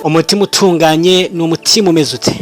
Umutima utunganye ni umutima umeze ute?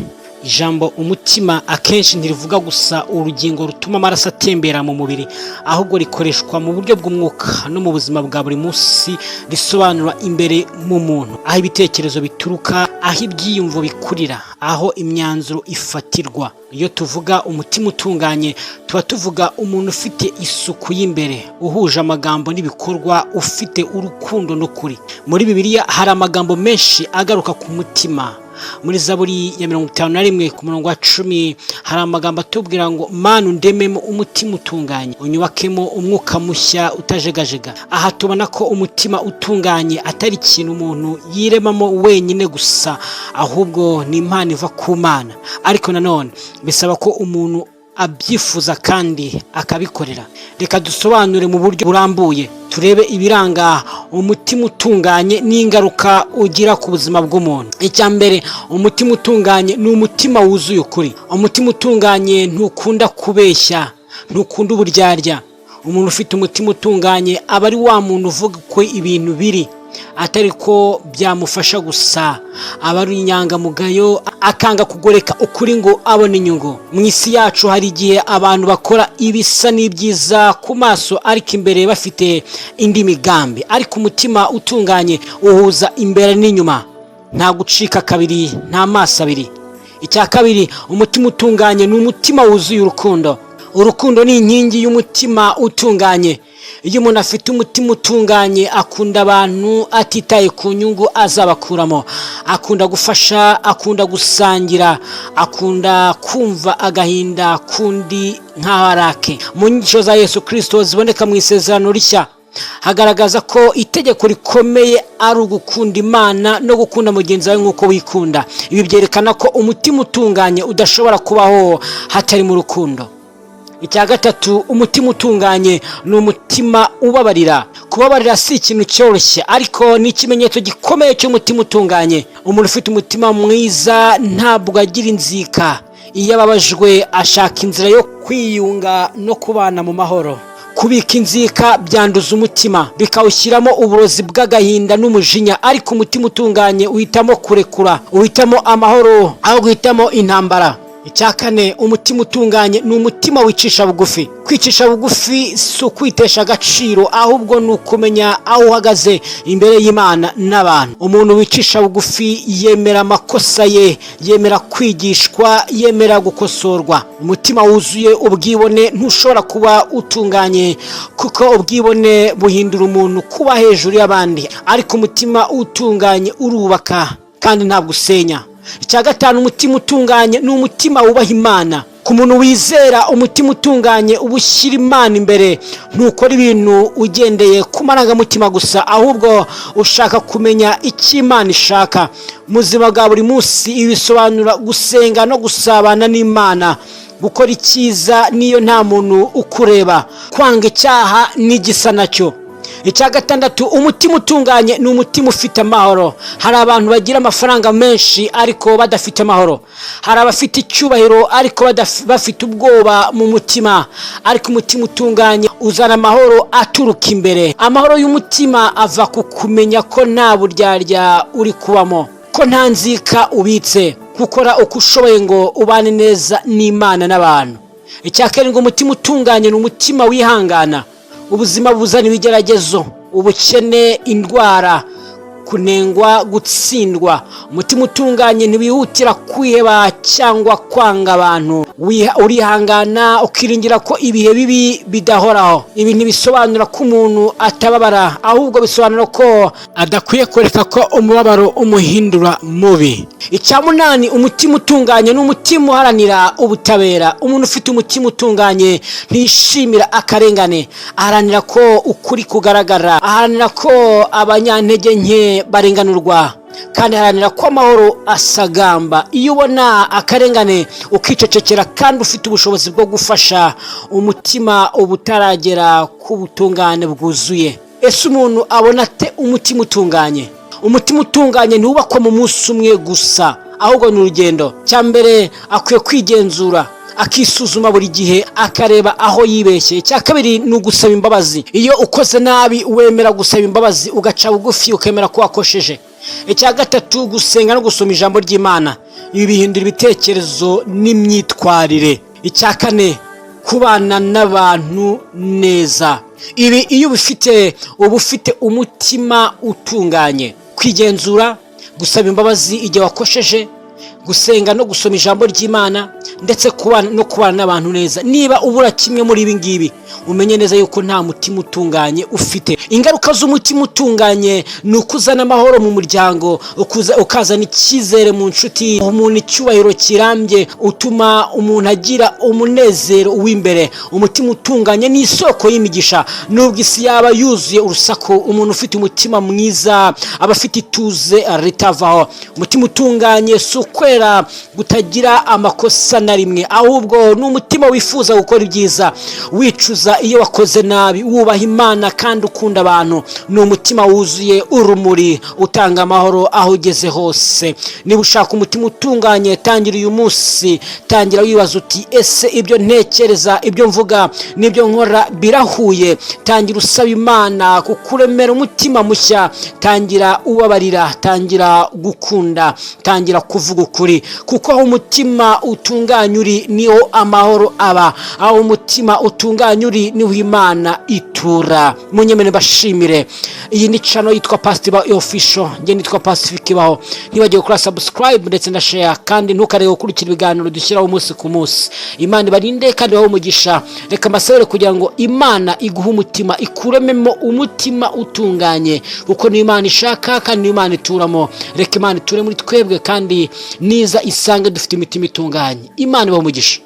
Ijambo umutima akenshi ntirivuga gusa urugingo rutuma amaraso atembera mu mubiri, ahubwo rikoreshwa mu buryo bw'umwuka no mu buzima bwa buri munsi. Risobanura imbere mu muntu, aho ibitekerezo bituruka, aho ibyiyumvo bikurira, aho imyanzuro ifatirwa. Iyo tuvuga umutima utunganye, tuba tuvuga umuntu ufite isuku y'imbere, uhuje amagambo n'ibikorwa, ufite urukundo n'ukuri. Muri Bibiliya hari amagambo menshi agaruka ku mutima. Muri Zaburi ya 51 ku murongo wa 10 hari amagambo atubwira ngo: "Mana, undememo umutima utunganye, unyubakemo umwuka mushya utajegajega." Aha tubona ko umutima utunganye atari ikintu umuntu yiremamo wenyine gusa, ahubwo ni impano iva ku Mana. Ariko nanone bisaba ko umuntu abyifuza kandi akabikorera. Reka dusobanure mu buryo burambuye, turebe ibiranga umutima utunganye n'ingaruka ugira ku buzima bw'umuntu. Icya mbere, umutima utunganye ni umutima wuzuye ukuri. Umutima utunganye ntukunda kubeshya, ntukunda uburyarya. Umuntu ufite umutima utunganye aba ari wa muntu uvuga ko ibintu biri, atari ko byamufasha gusa. Aba ari inyangamugayo, akanga kugoreka ukuri ngo abone inyungu. Mu isi yacu hari igihe abantu bakora ibisa n'ibyiza ku maso, ariko imbere bafite indi migambi. Ariko umutima utunganye uhuza imbere n'inyuma, nta gucika kabiri, nta maso abiri. Icya kabiri, umutima utunganye ni umutima wuzuye urukundo. Urukundo ni inkingi y'umutima utunganye. Iyo umuntu afite umutima utunganye, akunda abantu atitaye ku nyungu azabakuramo. Akunda gufasha, akunda gusangira, akunda kumva agahinda k'undi nk'aho ari ake. Mu nyigisho za Yesu Kirisito ziboneka mu Isezerano Rishya, hagaragaza ko itegeko rikomeye ari ugukunda Imana no gukunda mugenzi wawe nk'uko wikunda. Ibi byerekana ko umutima utunganye udashobora kubaho hatari mu rukundo. Icya gatatu, umutima utunganye ni umutima ubabarira. Kubabarira si ikintu cyoroshye, ariko ni ikimenyetso gikomeye cy'umutima utunganye. Umuntu ufite umutima mwiza ntabwo agira inzika. Iyo ababajwe, ashaka inzira yo kwiyunga no kubana mu mahoro. Kubika inzika byanduza umutima, bikawushyiramo uburozi bw'agahinda n'umujinya. Ariko umutima utunganye uhitamo kurekura, uhitamo amahoro aho guhitamo intambara. Icya kane, umutima utunganye ni umutima wicisha bugufi. Kwicisha bugufi si ukwitesha agaciro, ahubwo ni ukumenya aho uhagaze imbere y'Imana n'abantu. Umuntu wicisha bugufi yemera amakosa ye, yemera kwigishwa, yemera gukosorwa. Umutima wuzuye ubwibone ntushobora kuba utunganye, kuko ubwibone buhindura umuntu kuba hejuru y'abandi. Ariko umutima utunganye urubaka kandi ntabwo usenya. Icya gatanu, umutima utunganye ni umutima wubaha Imana. Ku muntu wizera, umutima utunganye uba ushyira Imana imbere. Ntukora ibintu ugendeye ku marangamutima gusa, ahubwo ushaka kumenya icyo Imana ishaka. Mu buzima bwa buri munsi, ibi bisobanura gusenga no gusabana n'Imana, gukora icyiza n'iyo nta muntu ukureba, kwanga icyaha n'igisa nacyo. Icya gatandatu, umutima utunganye ni umutima ufite amahoro. Hari abantu bagira amafaranga menshi ariko badafite amahoro. Hari abafite icyubahiro ariko bafite ubwoba mu mutima. Ariko umutima utunganye uzana amahoro aturuka imbere. Amahoro y'umutima ava ku kumenya ko nta buryarya uri kubamo, ko nta nzika ubitse, gukora uko ushoboye ngo ubane neza n'Imana n'abantu. Icya karindwi, umutima utunganye ni umutima wihangana. Ubuzima buzana ibigeragezo, ubukene, indwara, kunengwa, gutsindwa. Umutima utunganye ntiwihutira kwiheba cyangwa kwanga abantu. Urihangana, ukiringira ko ibihe bibi bidahoraho. Ibi ntibisobanura ko umuntu atababara, ahubwo bisobanura ko adakwiye kureka ko umubabaro umuhindura mubi. Icya munani, umutima utunganye ni umutima uharanira ubutabera. Umuntu ufite umutima utunganye ntiyishimira akarengane. Aharanira ko ukuri kugaragara, aharanira ko abanyantege nke barenganurwa, kandi aharanira ko amahoro asagamba. Iyo ubona akarengane ukicecekera kandi ufite ubushobozi bwo gufasha, umutima uba utaragera ku butungane bwuzuye. Ese umuntu abona ate umutima utunganye? Umutima utunganye ntiwubakwa mu munsi umwe gusa, ahubwo ni urugendo. Cya mbere, akwiye kwigenzura, akisuzuma buri gihe, akareba aho yibeshye. Icya kabiri ni ugusaba imbabazi. Iyo ukoze nabi, wemera gusaba imbabazi, ugaca bugufi, ukemera ko wakosheje. Icya gatatu, gusenga no gusoma ijambo ry'Imana. Ibi bihindura ibitekerezo n'imyitwarire. Icya kane, kubana n'abantu neza. Ibi iyo ubifite, uba ufite umutima utunganye. Kwigenzura, gusaba imbabazi igihe wakosheje, gusenga no gusoma ijambo ry'Imana, ndetse kubana no kubana n'abantu neza. Niba ubura kimwe muri ibi ngibi, umenye neza yuko nta mutima utunganye ufite. Ingaruka z'umutima utunganye ni uko uzana amahoro mu muryango, ukazana icyizere mu nshuti, umuntu icyubahiro kirambye, utuma umuntu agira umunezero w'imbere. Umutima utunganye ni isoko y'imigisha. Nubwo isi yaba yuzuye urusaku, umuntu ufite umutima mwiza aba afite ituze ritavaho. Umutima utunganye si ukwera kutagira amakosa na rimwe, ahubwo ni umutima wifuza gukora ibyiza, wicuza iyo wakoze nabi, wubaha Imana kandi ukunda abantu. Ni umutima wuzuye urumuri, utanga amahoro aho ugeze hose. Niba ushaka umutima utunganye, tangira uyu munsi. Tangira wibaza uti: "Ese ibyo ntekereza, ibyo mvuga n'ibyo nkora birahuye?" Tangira usaba Imana kukuremera umutima mushya. Tangira ubabarira, tangira gukunda, tangira kuvuga ukuri, kuko aho umutima utunganye uri niho amahoro aba. Aho umutima utunganye uri niho Imana itura. Munyemere bashimire. Iyi ni channel yitwa Pastor Official, njye nitwa Pacific Baho. Ntibagiwe gukora subscribe ndetse na share, kandi ntukarebe gukurikira ibiganiro dushyiraho umunsi ku munsi. Imana ibarinde kandi ibahe umugisha. Reka mbasabire kugira ngo Imana iguhe umutima, ikurememo umutima utunganye, kuko niyo Imana ishaka kandi niyo Imana ituramo. Reka Imana iture muri twebwe, kandi niza isange dufite imitima itunganye. Imana ibahe umugisha.